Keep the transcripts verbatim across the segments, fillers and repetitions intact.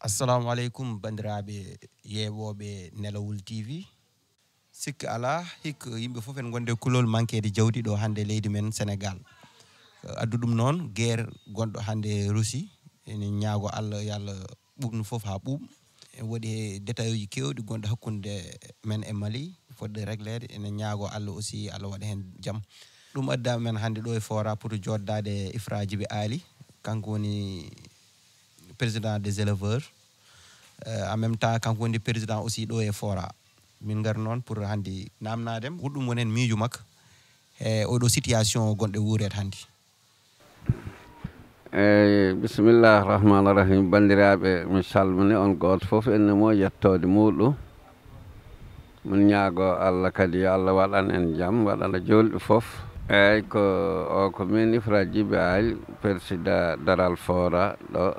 Assalamu aleykum, banndiraaɓe yeeɓooɓe Nelawol T V. Sikki alaa, hikka yimɓe fof en ngonde kulol mankeede jawdi ɗo hannde leydi men Senegaal. Addu ɗum noon, guerre gonɗo hannde Russie, ene ñaago Allah, yo Allah ɓuuɓnu fof haa ɓuuɓ. En waɗi he détail uji keewɗi gonɗi hakkunde men e Mali, fodde régleede, ene ñaago Allah aussi, Allah waɗa heen jam. Ɗum adda men hannde ɗo e Fora pour jooɗdaade e Ifra Djiby Ali, kanko woni président des éleveurs. Euh, en même temps, kanko woni président aussi ɗo e Fora. Min ngar noon pour hannde naamnaade mo, ko ɗum woni heen miijo makko e oɗo situation gonɗo wuureede hannde. Eyyi, bisimillahi rahmani rahim. Banndiraaɓe, mi salmini on gooto fof, inne mum e yettoode muuɗum. Min ñaago Allah kadi yo Allah waɗan en jam, waɗana julɓe fof. Eyyi, ko o ko min Ifra Djiby Ali, président Daral Fora ɗo,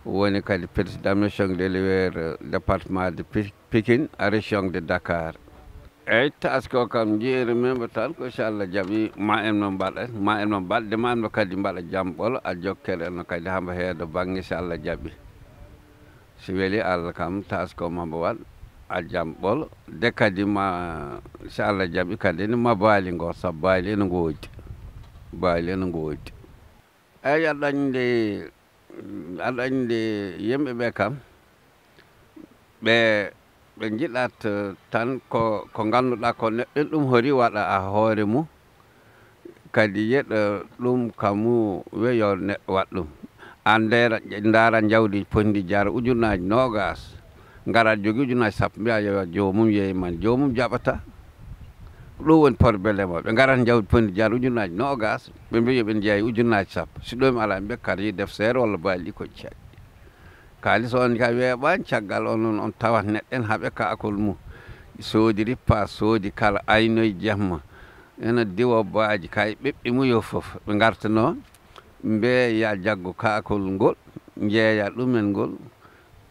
woni kadi président mission de l'éleveur département de Pi- Pikine, région de Dakar. Eyyi, taske o kam, njiiri min mbo tan ko, so Allah jaɓi, ma en no mbaɗa, ma en no mbaɗde, ma en no kadi mbaɗa jam ɓolo, a jokkere en no kadi hamba heedo bannge, so Allah jaɓi. Si weli Allah kam, taske o ma mbo waɗ a jam ɓolo, de kadi ma, so Allah jaɓi kadi, ne ma baali ngo, sabu baali ene ngoodi. Baali ene ngoodi. Eyyi, aɗa anndi, aɗa anndi yimɓe ɓe kam, ɓe, ɓe njiɗat, eh, tan ko, ko ngannduɗaa ko neɗɗo ɗum hori waɗa a hoore mum, kadi yeɗa ɗum kamu weyo neɗɗo waɗ ɗum. An ndeera, ndaara njawdi poti ndi jara ujunnaaji noogas, ngara jogii ujunnaaji sappo, mbiya yo joomum yeey man, joomum jaɓata. Ɗum woni porbelee mo. Ɓe ngarat njawdi poti ndi jara ujunnaaji noogas, ɓe mbiya yo ɓe njeeya ujunnaaji sappo. Si ɗum alaa, ɓe kadi def seere walla baali ɗi ko caɗɗi. Kaalis on ka weeɓaani, caggal on, on, on tawat neɗɗo en haɓe kaakol mum. Soodi rippa, soodi kala, aynoy jemma. Ena diwa baaji, kay ɓeɓɓi mum yo fof. Ɓe ngarta noon, mbeya jaggo kaakol ngol, njeeya ɗumen ngol,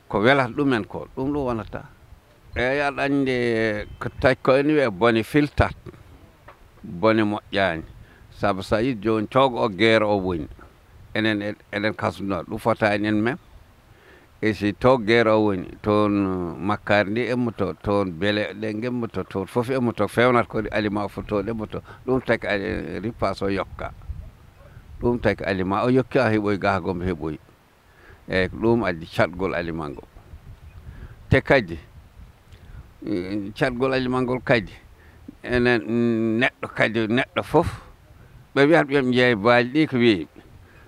ko welata ɗumen ko, ɗum ɗum wonata. Eeyi, aɗa anndi ko taƴ ko ene wiyee bone filtat, bone moƴƴaani. Sabu so a yii jooni coogo o geero o woni, enen e-, eɗen kasnoo, ɗum fotaani en mem. E si to geero o woni, toon makkaari ndi emmoto, toon bele ɗe ngemmoto, toon fof emmoto, fewnata ko aliment o fof toon emmoto. Ɗum taki a-, ripaas o yokka. Ɗum taki aliment o yokki, a heɓoy gaha gom heɓoy. Eyyi, ko ɗum addi caɗgol aliment ngol. Te kadi, eh, caɗgol aliment ngol kadi, enen, mm, neɗɗo kadi, neɗɗo fof, ɓe wiyata ɓe njeeya baali ɗi ko weeɓi.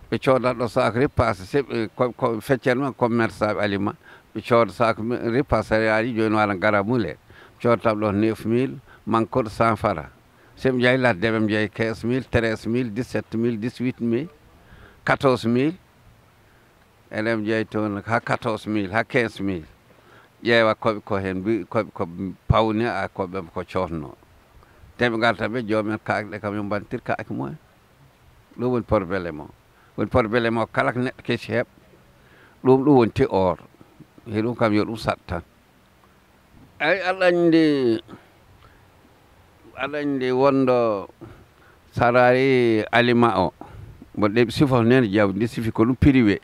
Ɓe coodat ɗo sac ripaas, se ɓe, ko, ko feccere ma commerçant aliment, ɓe cooda sac mi-, ripaas céréales jooni wala ngara mule. Coodatam ɗo neuf mille, manque ko cent francs. Se ɓe njeeyi ladde, ɓe njeeyi quinze mille, treize mille, dix-sept mille, dix-huit mille, quatorze mille. Eɗen jeeyi toon haa quatorze mille, haa quinze mille. Ƴeewa koɓe ko heen mbi-, koɓe ko pawni, a koɓe ko cootnoo. Te ɓe ngarta ɓe, joom en kaake ɗe kam yo mbantir kaake mumen. Ɗum woni porbelee mo. Woni porbelee mo kala ko neɗɗo kesi heɓ. Ɗum ɗum woni ti or. He ɗum kam yo ɗum saɗ tan. Eyi, aɗa anndi, aɗa anndi wonɗo saraari aliment o, mbo ɗeɓi sifa nene jawdi ndi sifi ko ɗum privé.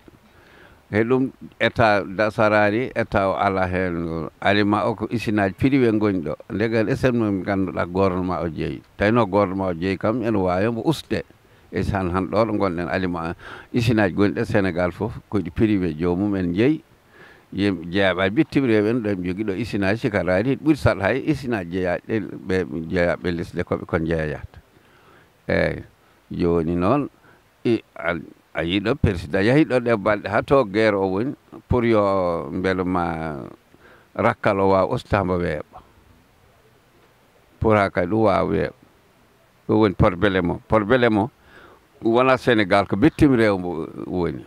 He ɗum état da saraari, état o alaa heen. Aliment o ko usine aji privé ngoni ɗo. Ndegen S M M ngannduɗaa gouvernement o jeyi. Tawi no gouvernement o jeyi kam, ene waawi mbo usde. E san han ɗo ɗo ngonɗen aliment, usine aji gonɗi e Sénégal fof, ko ɗi privé joomum en njeyi. Yimɓe jeyaɓe hay bittim rew en ɗo, ɓe jogii ɗo usine aji sikaraari, ɓuri saɗa hay usine aji jeyaaɗi ɗe, ɓe jeyaaɓe lesɗe koɓe kon jeeyata. Eyyi, jooni noon, i, a, a yii ɗo président yahi ɗo ɗe balɗe haa to guerre o woni, pour yo mbele ma rakkal o waawa usta mbo weeɓa. Pour haa kadi ɗum waawa weeɓa. Ɗum woni porbelee mo. Porbelee mo wonaa Sénégal, ko bittim rew mbo woni.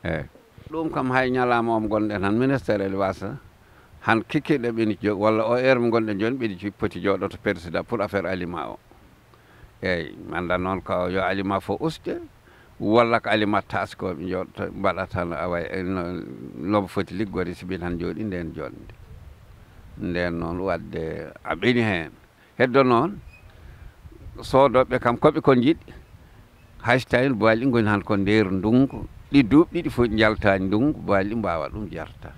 Eyyi. Ɗum kam hay ñalaama o mo ngonɗen han ministère élevage, han kikiiɗe ɓeni jo-, walla o heure mo ngonɗen jooni ɓeni jo-, poti jooɗoto président pour affaire aliment o. Eyyi, mi anndaa noon ko yo aliment fof uste, walla ko aliment taskooɓe jooɗoto mbaɗa tan awa e no, no mbo foti liggorde si ɓe tan jooɗi ndeen joɗnde. Ndeen noon waɗde a ɓeni heen. Heddo noon, soodooɓe kam koɓe kon njiɗi, hay so tawii baali ɗi ngoni han ko nder ndunngu, Ɗi duuɓi ɗiɗi fof njaltaani ndunngu, baali ɗi mbaawa ɗum jarta.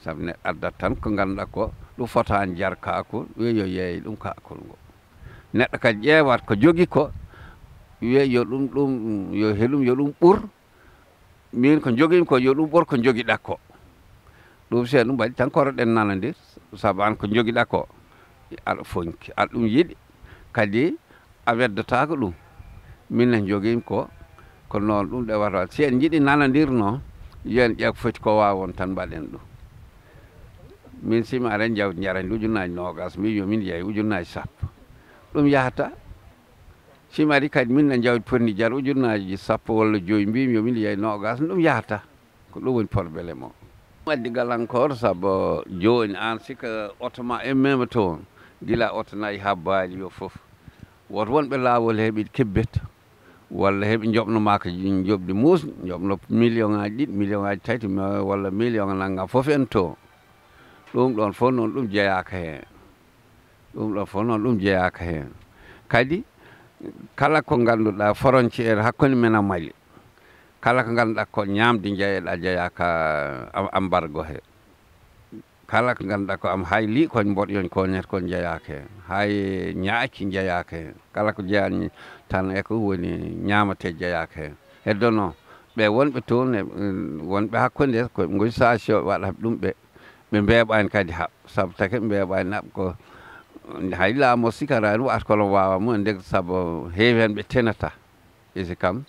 Sabu neɗɗo addat tan ko ngannduɗaa ko ɗum fotaani jar kaakol, wiya yo yeey ɗum kaakol ngo. Neɗɗo kadi ƴeewat ko jogi ko, wiya yo ɗum, ɗum, yo helum, yo ɗum ɓur. Min ko njogiimi ko, yo ɗum ɓur ko njogiɗaa ko. Ɗum si en ɗum mbaɗi tan koroɗen nanondir, sabu aan ko njogiɗaa ko, aɗa fonki, aɗa ɗum yiɗi, kadi a weddotaako ɗum. Min ne njogiimi ko, ko noon ɗum ɗe wata. Si en njiɗi nanondir noon, yo en ƴeew ko foti ko waawon tan mbaɗen ɗum. Min si mi arii jawdi njarani ujunnaaji noogaas, mbi yo min yeey ujunnaaji sappo. Ɗum yahata. Si mi arii kadi min ne jawdi fotndi jar ujunnaaji sappo walla joyi, mbiimi yo min yeey noogaas, ɗum yahata. Ko ɗum woni problème o. Wadde galankoor sabu jooni aan sika oto ma en mema toon, gila oto nayi haa baali yo fof. Woto wonɓe laawol heɓi kebbet, walla heɓi njoɓno ma ko njoɓdi muus, njoɓno million ŋaaji ɗiɗi, million ŋaaji tati, ma-, walla million nanngam fof en toon. Ɗum ɗoon fof noon ɗum jeyaaka heen. Ɗum ɗoon fof noon ɗum jeyaaka heen. Kadi kala ko ngannduɗaa frontière hakkunde men e Mali, kala ko ngannduɗaa ko ñaamde njeyeɗaa jeyaaka am-, embargo he. Kala ko ngannduɗaa ko am hay liikoñ mboɗoyoñ koñet ko jeyaaka heen. Hay ñaaki jeyaaka heen. Kala ko jeyaani tan e ko woni ñaamatee jeyaaka heen. Heddo noon, ɓe wonɓe toon e, mm, wonɓe hakkunde ko négociation waɗa ɗum ɓe. Ɓe mbeeɓaani kadi haɓ, sabu take ɓe mbeeɓaani naɓ ko hay laamu o sikaraani waat kono waawa mum en ndeg sabu heewi heen ɓe tenata. Isi kam,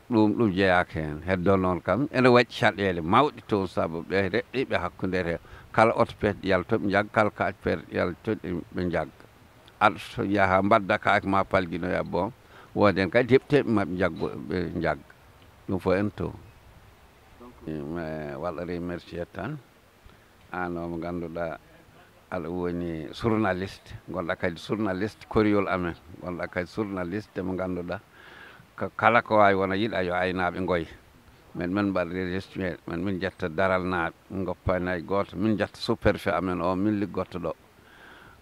ɗum, ɗum jeyaaka heen. Heddo noon kam, ene waɗi caɗeele mawɗe toon sabu ɓe reɓɓiiɓe hakkunde he. Kala oto peet yalto ɓe njagga, kala kaac peet yalto ɓe njagga. Aɗa so yaha mbadda kaake ma palginoya bon, wooden kadi heɓteeɓe maɓɓe njaggo, ɓe njagga. Ɗum fof en toon. Mi waɗa remercier tan. Aan o mo ngannduɗaa aɗa woni journaliste, ngonɗaa kadi journaliste koriyol amen, ngonɗaa kadi journaliste mo ngannduɗaa ko kala ko waawi wona yiɗa yo aynaaɓe ngoy. Men, men mbaɗa remercier, men, min njetta daralnaaɓe, min ngoppaani hay gooto, min njetta sous-préfet amen o, min liggotto ɗo.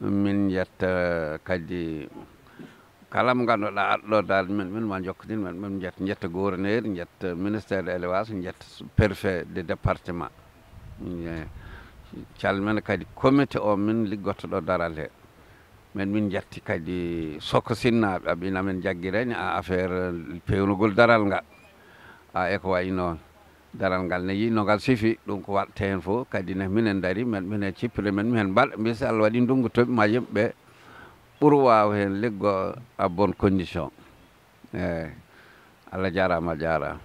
Min njetta kadi kala mo ngannduɗaa aɗa ɗo daal, men, men ma njokkodin, men, men njetta, njetta gouverneur, njetta ministère de l'élevage, njetta préfet de département. Eh, calmina kadi comité o min liggotto ɗo daral he. Men, min njatti kadi soko sinnaaɓe, aɓe ina men njaggirani a affaire peewnugol daral ngal. A e ko wayi noon. Daral ngal ne yiɗno ngal sifi, ɗum ko waɗta heen fof, kadi ne minen ndari, men, minen cippire, men, minen mbaɗa, mbi so Allah waɗi ndunngu toɓi ma yimɓe ɓur waaw heen liggo à bonne condition. Eeyi, Allah jaaraama, a jaaraama.